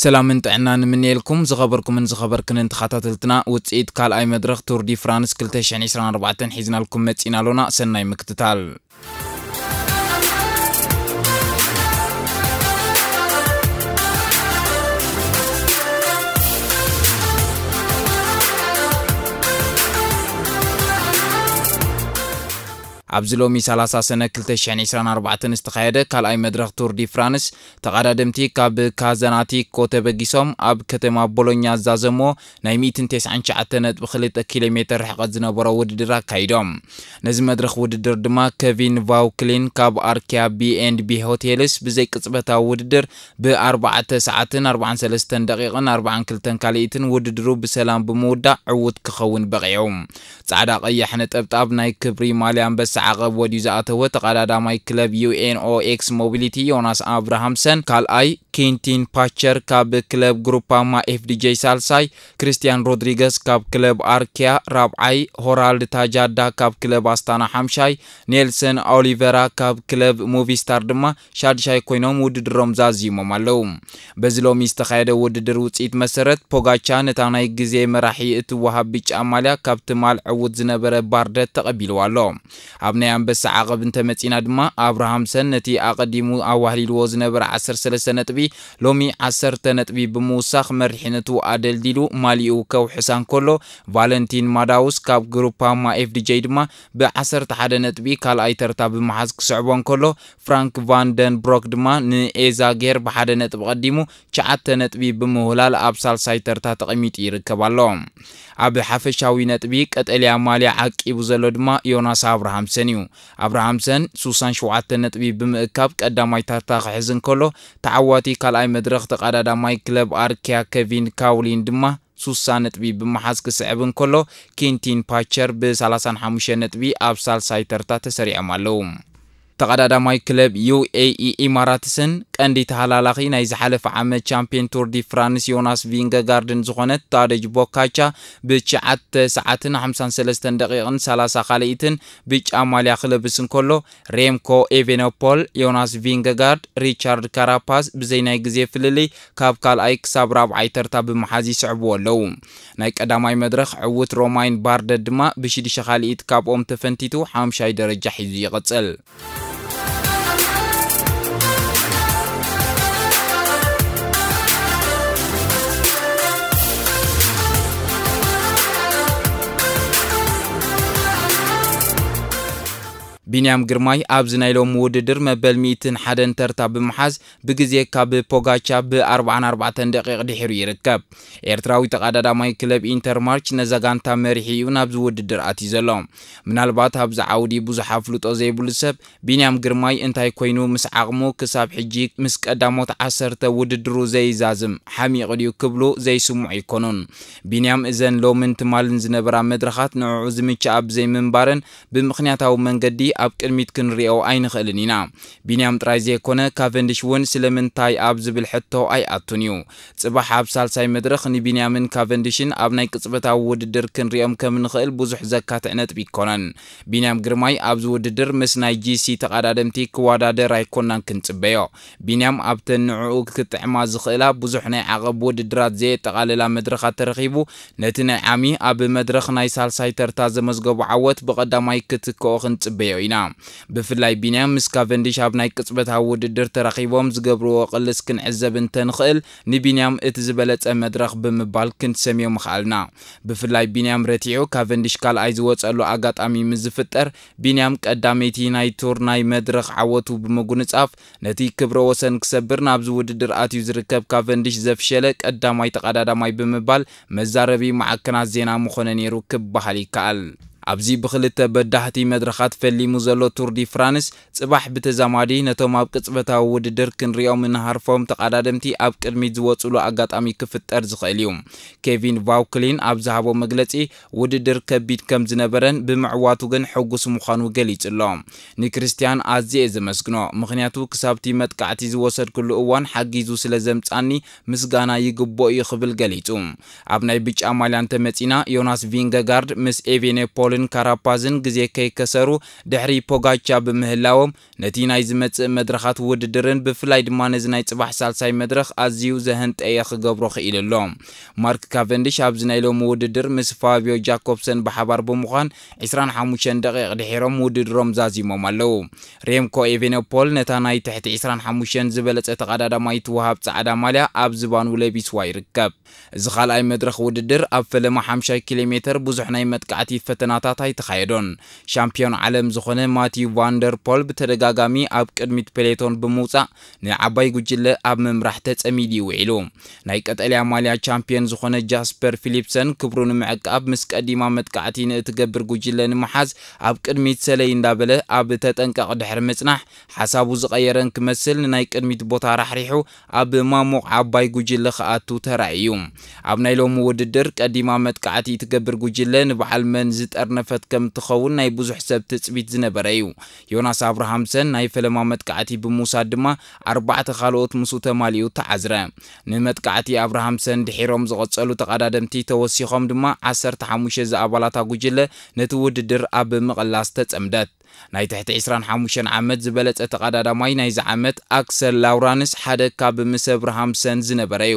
ሰላምን ጥዕናን ንምንየልኩም ዝኸበርኩምን ዝኸበርክንን ተኸታተልትና፣ ውጽኢት ካልኣይ መድረኽ ቱር ዲ ፍራንስ ክልተ ሽሕን ዕስራን ኣርባዕተን ሒዝናልኩም መጺና ኣሎና። ሰናይ ምክትታል። ኣብዚ ሎሚ ሰላሳ ሰነ ክልተ ሽሕን ዕስራን ኣርባዕተን ዝተኻየደ ካልኣይ መድረኽ ቱር ዲ ፍራንስ፣ ተቐዳደምቲ ካብ ካዘናቲኮ ተበጊሶም ኣብ ከተማ ቦሎኛ ዝዛዘምዎ ናይ ሚእትን ተስዓን ትሽዓተ ነጥቢ ክልተ ኪሎ ሜትር ርሕቀት ዝነበሮ ውድድር ኣካይዶም። ነዚ መድረኽ ውድድር ድማ ከቪን ቫውክሊን ካብ ኣርኪያ ቢ ኤንድ ቢ ሆቴልስ ብዘይ ቅጽበታዊ ውድድር ብ ኣርባዕተ ሰዓትን ኣርባዓን ሰለስተን ደቂቕን ኣርባዓን ክልተን ካልኢትን ውድድሩ ብሰላም ብምውዳእ ዕዉት ክኸውን በቒዑ። ጻዕዳ ቀያሕ ነጠብጣብ ናይ ክብሪ ማልያ ኣንበሳ ዓቐብ ወድዩ ዝኣተወ ተቐዳዳማይ ክለብ ዩ ኤን ኦ ኤክስ ሞቢሊቲ ዮናስ ኣብርሃምሰን ካልኣይ፣ ኪንቲን ፓቸር ካብ ክለብ ግሩፓማ ኤፍ ዲ ጄ ሳልሳይ፣ ክርስቲያን ሮድሪገስ ካብ ክለብ ኣርኪያ ራብዓይ፣ ሆራልድ ታጃዳ ካብ ክለብ ኣስታና ሓምሻይ፣ ኔልሰን ኦሊቨራ ካብ ክለብ ሙቪስታር ድማ ሻድሻይ ኮይኖም ውድድሮም ዛዚሞም ኣለዉ። በዚ ሎሚ ዝተኻየደ ውድድር ውጽኢት መሰረት፣ ፖጋቻ ነታ ናይ ግዜ መራሒ እትወሃብ ብጫ ማልያ ካብ ትማል ዕዉት ዝነበረ ባርደት ተቐቢልዋ ኣሎ። ኣብ ናይ ኣንበሳ ዓቐብ እንተመጺና ድማ፣ ኣብርሃምሰን ነቲ ኣቐዲሙ ኣዋህሊልዎ ዝነበረ ዓሰርተ ሰለስተ ነጥቢ ሎሚ ዓሰርተ ነጥቢ ብምውሳኽ መሪሕነቱ ኣደልዲሉ ማሊኡ ከውሕሳ እንከሎ፣ ቫለንቲን ማዳውስ ካብ ግሩፓማ ኤፍ ዲ ጄ ድማ ብ ዓሰርተ ሓደ ነጥቢ ካልኣይ ተርታ ብምሓዝ ክስዕቦ እንከሎ፣ ፍራንክ ቫን ደን ብሮክ ድማ ንኤዛጌር ብሓደ ነጥቢ ቀዲሙ ትሽዓተ ነጥቢ ብምውህላል ኣብ ሳልሳይ ተርታ ተቐሚጡ ይርከብ ኣሎ። ኣብ ሓፈሻዊ ነጥቢ ቀጠልያ ማልያ ዓቂቡ ዘሎ ድማ ዮናስ ኣብርሃምሰን እዩ። ኣብርሃምሰን ሱሳን ሸውዓተ ነጥቢ ብምእካብ ቀዳማይ ተርታ ክሕዝ እንከሎ፣ ተዓዋቲ ካልኣይ መድረኽ ተቐዳዳማይ ክለብ ኣርኪያ ከቪን ካውሊን ድማ ሱሳ ነጥቢ ብምሓዝ ክስዕብ እንከሎ፣ ኪንቲን ፓቸር ብ ሰላሳን ሓሙሽተን ነጥቢ ኣብ ሳልሳይ ተርታ ተሰሪዖም ኣለዉ። ተቐዳዳማይ ክለብ ዩ ኤ ኢ ኢማራትስን ቀንዲ ተሃላላኺ ናይ ዝሓለፈ ዓመት ቻምፒዮን ቱር ዲ ፍራንስ ዮናስ ቪንገጋርድን ዝኾነ ታደጅ ቦካቻ ብትሽዓተ ሰዓትን ሓምሳን ሰለስተን ደቂቕን ሰላሳ ካልኢትን ብጫ ማልያ ክለብስ እንከሎ፣ ሬምኮ ኤቬኖፖል፣ ዮናስ ቪንገጋርድ፣ ሪቻርድ ካራፓዝ ብዘይ ናይ ግዜ ፍልልይ ካብ ካልኣይ ክሳብ ራብዓይ ተርታ ብምሓዝ ይስዕብዎ ኣለዉ። ናይ ቀዳማይ መድረኽ ዕዉት ሮማይን ባርደት ድማ ብሽዱሽተ ካልኢት ካብኦም ተፈንቲቱ ሓምሻይ ደረጃ ሒዙ ይቕጽል። ቢንያም ግርማይ ኣብዚ ናይ ሎሚ ውድድር መበል ሚእትን ሓደን ተርታ ብምሓዝ ብግዜ ካብ ፖጋቻ ብ ኣርባዓን ኣርባዕተን ደቂቕ ድሒሩ ይርከብ። ኤርትራዊ ተቐዳዳማይ ክለብ ኢንተርማርች ነዛ ጋንታ መሪሑ እዩ ናብዚ ውድድር ኣትዩ ዘሎ። ምናልባት ኣብዚ ዓውዲ ብዙሕ ኣፍልጦ ዘይብሉ ሰብ፣ ቢንያም ግርማይ እንታይ ኮይኑ ምስ ዓቕሙ ክሳብ ሕጂ ምስ ቀዳሞት ዓሰርተ ውድድሩ ዘይዛዝም፣ ሓሚቑ ድዩ ክብሉ ዘይስምዑ ኣይኮኑን። ቢንያም እዘን ሎምን ትማልን ዝነበራ መድረኻት ንዕኡ ዝምችኣ ብዘይምንባረን ብምኽንያታዊ መንገዲ ኣብ ቅድሚት ክንሪኦ ኣይንኽእልን ኢና። ቢንያም ጥራይ ዘይኮነ ካቨንዲሽ እውን ስለምንታይ ኣብ ዝብል ሕቶ ኣይኣቱን እዩ። ጽባሕ ኣብ ሳልሳይ መድረኽ ንቢንያምን ካቨንዲሽን ኣብ ናይ ቅጽበታዊ ውድድር ክንሪኦም ከም ንኽእል ብዙሕ ዘካትዕ ነጥቢ ኣይኮነን። ቢንያም ግርማይ ኣብዚ ውድድር ምስ ናይ ጂ ሲ ተቐዳደምቲ ክወዳደር ኣይኮናን ክንጽበዮ። ቢንያም ኣብተን ንዕኡ ክጥዕማ ዝኽእላ ብዙሕ ናይ ዓቐብ ውድድራት ዘየጠቓልላ መድረኻት ተረኺቡ፣ ነቲ ናይ ዓሚ ኣብ መድረኽ ናይ ሳልሳይ ተርታ ዘመዝገቦ ዓወት ብቐዳማይ ክትክኦ ክንጽበዮ ኢና። ብፍላይ ቢንያም ምስ ካቨንዲሽ ኣብ ናይ ቅጽበታዊ ውድድር ተራኺቦም ዝገብርዎ ቅልስ ክንዕዘብ እንተንኽእል፣ ንቢንያም እቲ ዝበለጸ መድረኽ ብምባል ክንሰምዮ ምኽኣልና። ብፍላይ ቢንያም ረቲዑ ካቨንዲሽ ካልኣይ ዝወጸሉ ኣጋጣሚ ምስ ዝፍጠር፣ ቢንያም ቀዳመይቲ ናይ ቱር ናይ መድረኽ ዓወቱ ብምጉንጻፍ፣ ነቲ ክብረ ወሰን ክሰብር ናብዚ ውድድር ኣትዩ ዝርከብ ካቨንዲሽ ዘፍሸለ ቀዳማይ ተቐዳዳማይ ብምባል መዛረቢ ማዕከናት ዜና ምኾነ ነይሩ ክበሃል ይከኣል። ኣብዚ ብኽልተ በዳህቲ መድረኻት ፈሊሙ ዘሎ ቱር ዲ ፍራንስ፣ ጽባሕ ብተዛማዲ ነቶም ኣብ ቅጽበታዊ ውድድር ክንሪኦም እንሃርፎም ተቐዳደምቲ ኣብ ቅድሚት ዝወጽሉ ኣጋጣሚ ክፍጠር ዝኽእል እዩ። ኬቪን ቫውክሊን ኣብ ዝሃቦ መግለጺ፣ ውድድር ከቢድ ከም ዝነበረን ብምዕዋቱ ግን ሕጉስ ምዃኑ ገሊጹ ኣሎ። ንክርስትያን ኣዝየ እየ ዘመስግኖ፣ ምኽንያቱ ክሳብቲ መጥቃዕቲ ዝወሰድክሉ እዋን ሓጊዙ ስለ ዘምጻኒ ምስጋና ይግብኦ እዩ ክብል ገሊጹ። ኣብ ናይ ብጫ ማልያ እንተመጺና፣ ዮናስ ቪንገጋርድ ምስ ኤቬኔፖልን ካራፓዝን ግዜ ከይከሰሩ ድሕሪ ፖጋቻ ብምህላዎም፣ ነቲ ናይ ዝመጽእ መድረኻት ውድድርን ብፍላይ ድማ ነዚ ናይ ጽባሕ ሳልሳይ መድረኽ ኣዝዩ ዘህንጠየ ክገብሮ ክኢሉ ኣሎ። ማርክ ካቨንዲሽ ኣብዚ ናይ ሎሚ ውድድር ምስ ፋብዮ ጃኮብሰን ብሓባር ብምዃን ዕስራን ሓሙሽተን ደቂቕ ድሒሮም ውድድሮም ዛዚሞም ኣለዉ። ሬምኮ ኤቬኖፖል ነታ ናይ ትሕቲ ዕስራን ሓሙሽተን ዝበለጸ ተቐዳዳማይ ትወሃብ ጻዕዳ ማልያ ኣብ ዝባኑ ለቢስዋ ይርከብ። እዚ ካልኣይ መድረኽ ውድድር ኣብ ፈለማ ሓምሻይ ኪሎ ሜተር ብዙሕ ናይ መጥቃዕቲ ፈተናታት ኣይተኻየዶን። ሻምፒዮን ዓለም ዝኾነ ማቲዩ ቫንደርፖል ብተደጋጋሚ ኣብ ቅድሚት ፔሌቶን ብምውጻእ ንዓባይ ጉጅለ ኣብ ምምራሕ ተጸሚዱ እዩ ውዒሉ። ናይ ቀጠልያ ማልያ ቻምፒዮን ዝኾነ ጃስፐር ፊሊፕሰን ክብሩ ንምዕቃብ ምስ ቀዲማ መጥቃዕቲ ንእትገብር ጉጅለ ንምሓዝ ኣብ ቅድሚት ሰለይ እንዳበለ ኣብ ተጠንቀቕ ድሕሪ ምጽናሕ ሓሳቡ ዝቐየረን ክመስል ንናይ ቅድሚት ቦታ ራሕሪሑ ኣብ ማሙቕ ዓባይ ጉጅለ ክኣቱ ተራእዩ። ኣብ ናይ ሎሚ ውድድር ቀዲማ መጥቃዕቲ ትገብር ጉጅለ ንበዓል መን ዝጠርነፈት ከም ትኸውን ናይ ብዙሕ ሰብ ትጽቢት ዝነበረ እዩ። ዮናስ ኣብርሃምሰን ናይ ፈለማ መጥቃዕቲ ብምውሳድ ድማ ኣርባዕተ ካልኦት ምስኡ ተማሊኡ ተዓዝረ። ንመጥቃዕቲ ኣብርሃምሰን ድሒሮም ዝቐጸሉ ተቐዳደምቲ ተወሲኾም ድማ ዓሰርተ ሓሙሽተ ዝኣባላታ ጉጅለ ነቲ ውድድር ኣብ ምቕላስ ተጸምደት። ናይ ትሕቲ ዕስራን ሓሙሽተን ዓመት ዝበለጸ ተቐዳዳማይ ናይዚ ዓመት ኣክሰል ላውራንስ ሓደ ካብ ምስ ኣብርሃምሰን ዝነበረ እዩ።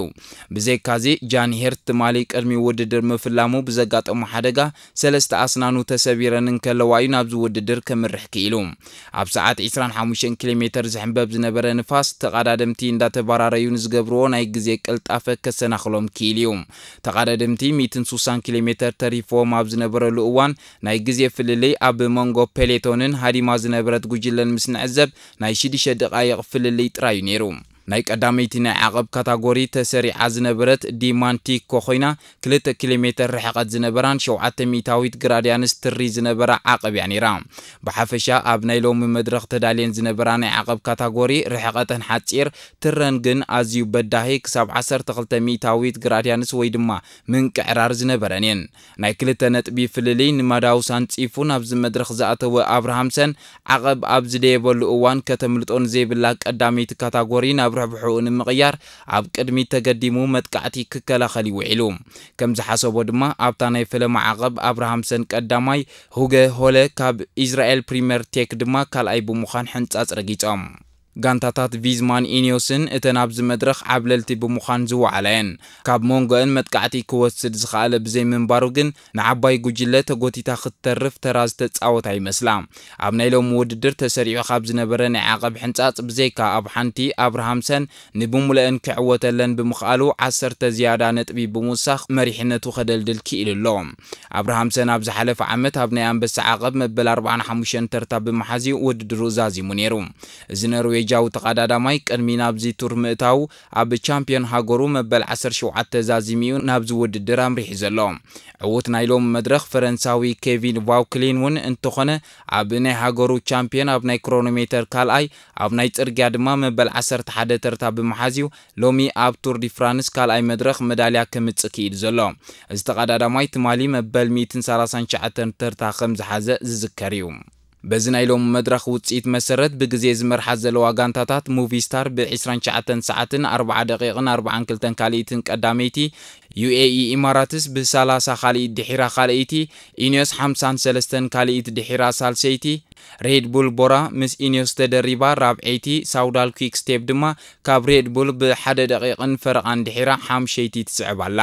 ብዘይካዚ ጃን ሄርት ትማሊ ቅድሚ ውድድር ምፍላሙ ብዘጋጠሞ ሓደጋ ሰለስተ ኣስናኑ ተሰቢረን እንከለዋ እዩ ናብዚ ውድድር ከምርሕ ክኢሉ። ኣብ ሰዓት ዕስራን ሓሙሽተን ኪሎ ሜተር ዝሕንበብ ዝነበረ ንፋስ ተቐዳደምቲ እንዳተባራረዩ ንዝገብርዎ ናይ ግዜ ቅልጣፈ ከሰናኽሎም ክኢሉ እዩ። ተቐዳደምቲ ሚእትን ስሳን ኪሎ ሜተር ተሪፍዎም ኣብ ዝነበረሉ እዋን ናይ ግዜ ፍልልይ ኣብ መንጎ ፔሌቶንን ሃዲማ ዝነበረት ጉጅለን ምስ ንዕዘብ ናይ ሽዱሽተ ደቓይቕ ፍልልይ ጥራይ እዩ ነይሩ። ናይ ቀዳመይቲ ናይ ዓቐብ ካታጎሪ ተሰሪዓ ዝነበረት ዲማንቲኮ ኮይና ክልተ ኪሎ ሜተር ርሕቐት ዝነበራን ሸውዓተ ሚእታዊት ግራድያንስ ትሪ ዝነበራ ዓቐብ እያ ነይራ። ብሓፈሻ ኣብ ናይ ሎሚ መድረኽ ተዳልየን ዝነበራ ናይ ዓቐብ ካታጎሪ ርሕቐተን ሓጺር፣ ትረን ግን ኣዝዩ በዳሂ ክሳብ ዓሰርተ ክልተ ሚእታዊት ግራድያንስ ወይ ድማ ምንቅዕራር ዝነበረን እየን። ናይ ክልተ ነጥቢ ፍልልይ ንማዳውስ ኣንጺፉ ናብዚ መድረኽ ዝኣተወ ኣብርሃምሰን ዓቐብ ኣብ ዝደየበሉ እዋን ከተምልጦ ንዘይብላ ቀዳመይቲ ካታጎሪ ናብ ርሕብሕኡ ንምቕያር ኣብ ቅድሚት ተገዲሙ መጥቃዕቲ ክከላኸል ይውዒሉ። ከም ዝሓሰቦ ድማ ኣብታ ናይ ፈለማ ዓቐብ ኣብርሃምሰን ቀዳማይ፣ ሁገ ሆለ ካብ ኢዝራኤል ፕሪምየር ቴክ ድማ ካልኣይ ብምዃን ሕንጻጽ ረጊጾም። ጋንታታት ቪዝማን ኢኒዮስን እተን ኣብዚ መድረኽ ዓብለልቲ ብምዃን ዝወዓላ እየን። ካብ መንጎአን መጥቃዕቲ ክወስድ ዝኸኣለ ብዘይምንባሩ ግን ንዓባይ ጉጅለ ተጎቲታ ክትተርፍ ተራ ዝተጻወታ ይመስላ። ኣብ ናይ ሎሚ ውድድር ተሰሪዑ ካብ ዝነበረ ናይ ዓቐብ ሕንጻጽ ብዘይካ ኣብ ሓንቲ ኣብርሃምሰን ንብሙለአን ክዕወተለን ብምኽኣሉ ዓሰርተ ዝያዳ ነጥቢ ብምውሳኽ መሪሕነቱ ከደልድል ክኢሉ ኣሎ። ኣብርሃምሰን ኣብ ዝሓለፈ ዓመት ኣብ ናይ ኣንበሳ ዓቐብ መበል ኣርባዓን ሓሙሽተን ተርታ ብምሓዝ እዩ ውድድሩ ዛዚሙ ነይሩ። እዚ ኖርዌጃዊ ተቐዳዳማይ ቅድሚ ናብዚ ቱር ምእታዉ ኣብ ቻምፒዮን ሃገሩ መበል ዓሰርተ ሸውዓተ ዛዚሙ እዩ ናብዚ ውድድር ኣምሪሑ ዘሎ። ዕዉት ናይ ሎሚ መድረኽ ፈረንሳዊ ኬቪን ቫውክሊን እውን እንተኾነ ኣብ ናይ ሃገሩ ቻምፒዮን ኣብ ናይ ክሮኖሜተር ካልኣይ፣ ኣብ ናይ ጽርግያ ድማ መበል ዓሰርተ ሓደ ተርታ ብምሓዝ እዩ ሎሚ ኣብ ቱር ዲ ፍራንስ ካልኣይ መድረኽ መዳልያ ከምጽእ ክኢሉ ዘሎ። እዚ ተቐዳዳማይ ትማሊ መበል ሚእትን ሰላሳን ትሽዓተን ተርታ ከም ዝሓዘ ዝዝከር እዩ። በዚ ናይ ሎሚ መድረኽ ውጽኢት መሰረት ብግዜ ዝመርሓ ዘለዋ ጋንታታት ሙቪስታር ብ ዕስራን ትሽዓተን ሰዓትን ኣርብዓ ደቂቕን ኣርብዓን ክልተን ካልኢትን ቀዳመይቲ፣ ዩ ኤ ኢ ኢማራትስ ብ ሰላሳ ካልኢት ድሒራ ካልኣይቲ፣ ኢኒዮስ ሓምሳን ሰለስተን ካልኢት ድሒራ ሳልሰይቲ፣ ሬድ ቡል ቦራ ምስ ኢኒዮስ ተደሪባ ራብዐይቲ፣ ሳውዳል ኲክ ስቴፕ ድማ ካብ ሬድ ቡል ብሓደ ደቂቕን ፈረቓን ድሒራ ሓምሸይቲ ትስዕብ ኣላ።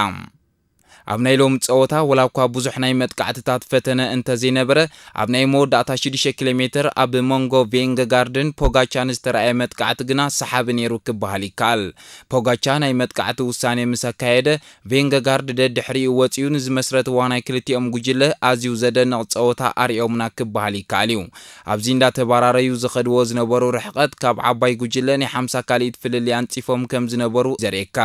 ኣብ ናይ ሎሚ ጸወታ ወላ እኳ ብዙሕ ናይ መጥቃዕትታት ፈተነ እንተዘይነበረ፣ ኣብ ናይ መወዳእታ ሽዱሽተ ኪሎ ሜተር ኣብ መንጎ ቬንገጋርድን ፖጋቻን ዝተራእየ መጥቃዕቲ ግና ሰሓቢ ነይሩ ክበሃል ይከኣል። ፖጋቻ ናይ መጥቃዕቲ ውሳኔ ምስ ኣካየደ፣ ቬንገጋርድ ደድሕሪኡ ወጺኡ ንዝመስረትዋ ናይ ክልቲኦም ጉጅለ ኣዝዩ ዘደንቕ ጸወታ ኣርእዮምና ክበሃል ይከኣል እዩ። ኣብዚ እንዳተባራረዩ ዝኸድዎ ዝነበሩ ርሕቐት ካብ ዓባይ ጉጅለ ናይ ሓምሳ ካልኢት ፍልልይ ኣንጺፎም ከም ዝነበሩ ዘርእየካ።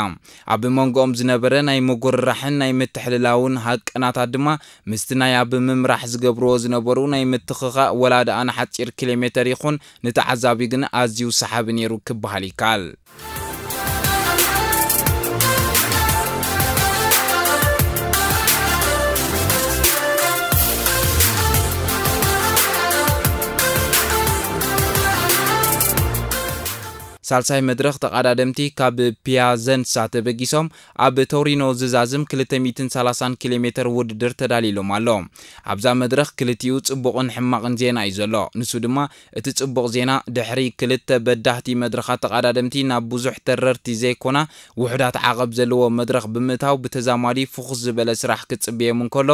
ኣብ መንጎኦም ዝነበረ ናይ ምጉርራሕን ናይ ምትሕልላውን ሃቀናታት ድማ ምስቲ ናይ ኣብ ምምራሕ ዝገብርዎ ዝነበሩ ናይ ምትኽኻእ ወላ ደኣ ንሓጺር ኪሎ ሜተር ይኹን ንተዓዛቢ ግን ኣዝዩ ሰሓቢ ነይሩ ክበሃል ይከኣል። ሳልሳይ መድረኽ ተቐዳደምቲ ካብ ፒያዘንሳ ተበጊሶም ኣብ ቶሪኖ ዝዛዝም ክልተ ሚእትን ሰላሳን ኪሎ ሜትር ውድድር ተዳሊሎም ኣሎ። ኣብዛ መድረኽ ክልቲኡ ጽቡቕን ሕማቕን ዜና እዩ ዘሎ። ንሱ ድማ እቲ ጽቡቕ ዜና ድሕሪ ክልተ በዳህቲ መድረኻት ተቐዳደምቲ ናብ ብዙሕ ተረርቲ ዘይኮና ውሑዳት ዓቐብ ዘለዎ መድረኽ ብምእታው ብተዛማዲ ፍኹስ ዝበለ ስራሕ ክጽበዮም እንከሎ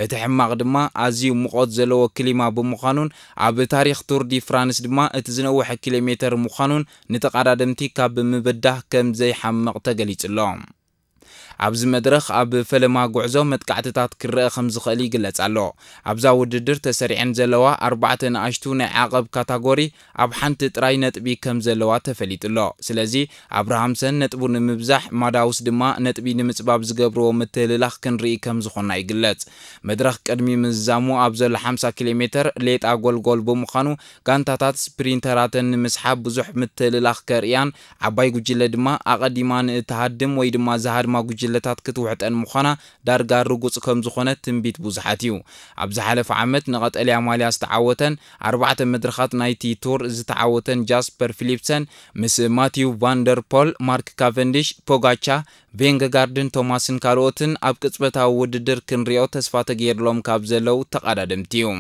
እቲ ሕማቕ ድማ ኣዝዩ ሙቐት ዘለዎ ክሊማ ብምዃኑን ኣብ ታሪኽ ቱር ዲ ፍራንስ ድማ እቲ ዝነውሐ ኪሎ ሜትር ምዃኑን ንተቐዳደምቲ ካብ ምብዳህ ከም ዘይሓምቕ ተገሊጹ ኣሎ። ኣብዚ መድረኽ ኣብ ፈለማ ጉዕዞ መጥቃዕትታት ክረአ ከም ዝኽእል ይግለጽ ኣሎ። ኣብዛ ውድድር ተሰሪዐን ዘለዋ ኣርባዕተ ንኣሽቱ ናይ ዓቐብ ካታጎሪ ኣብ ሓንቲ ጥራይ ነጥቢ ከም ዘለዋ ተፈሊጡ ኣሎ። ስለዚ ኣብርሃምሰን ነጥቡ ንምብዛሕ ማዳውስ ድማ ነጥቢ ንምጽባብ ዝገብርዎ ምትህልላኽ ክንርኢ ከም ዝኾንና ይግለጽ። መድረኽ ቅድሚ ምዝዛሙ ኣብ ዘሎ ሓምሳ ኪሎ ሜትር ሌጣ ጎልጎል ብምዃኑ ጋንታታት ስፕሪንተራተን ንምስሓብ ብዙሕ ምትህልላኽ ከርእያን ዓባይ ጉጅለ ድማ ኣቐዲማ ንእትሃድም ወይ ድማ ዝሃድማ ጉጅለታት ክትውሕጠን ምዃና ዳርጋ ርጉጽ ከም ዝኾነ ትንቢት ብዙሓት እዩ። ኣብ ዝሓለፈ ዓመት ንቐጠልያ ማልያ ዝተዓወተን ኣርባዕተ መድረኻት ናይቲ ቱር ዝተዓወተን ጃስፐር ፊሊፕሰን ምስ ማቲዩ ቫንደር ፖል፣ ማርክ ካቨንዲሽ፣ ፖጋቻ፣ ቬንገጋርድን ቶማስን ካልኦትን ኣብ ቅጽበታዊ ውድድር ክንሪኦ ተስፋ ተገይርሎም ካብ ዘለዉ ተቐዳደምቲ እዩ።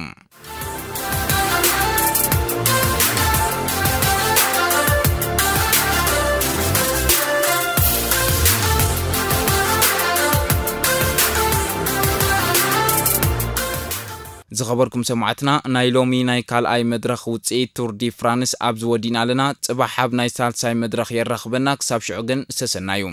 ዝኸበርኩም ሰማዕትና፣ ናይ ሎሚ ናይ ካልኣይ መድረኽ ውጽኢት ቱር ዲ ፍራንስ ኣብዚ ወዲና ኣለና። ጽባሕ ኣብ ናይ ሳልሳይ መድረኽ የራኽበና። ክሳብ ሽዑ ግን ሰሰናዩ።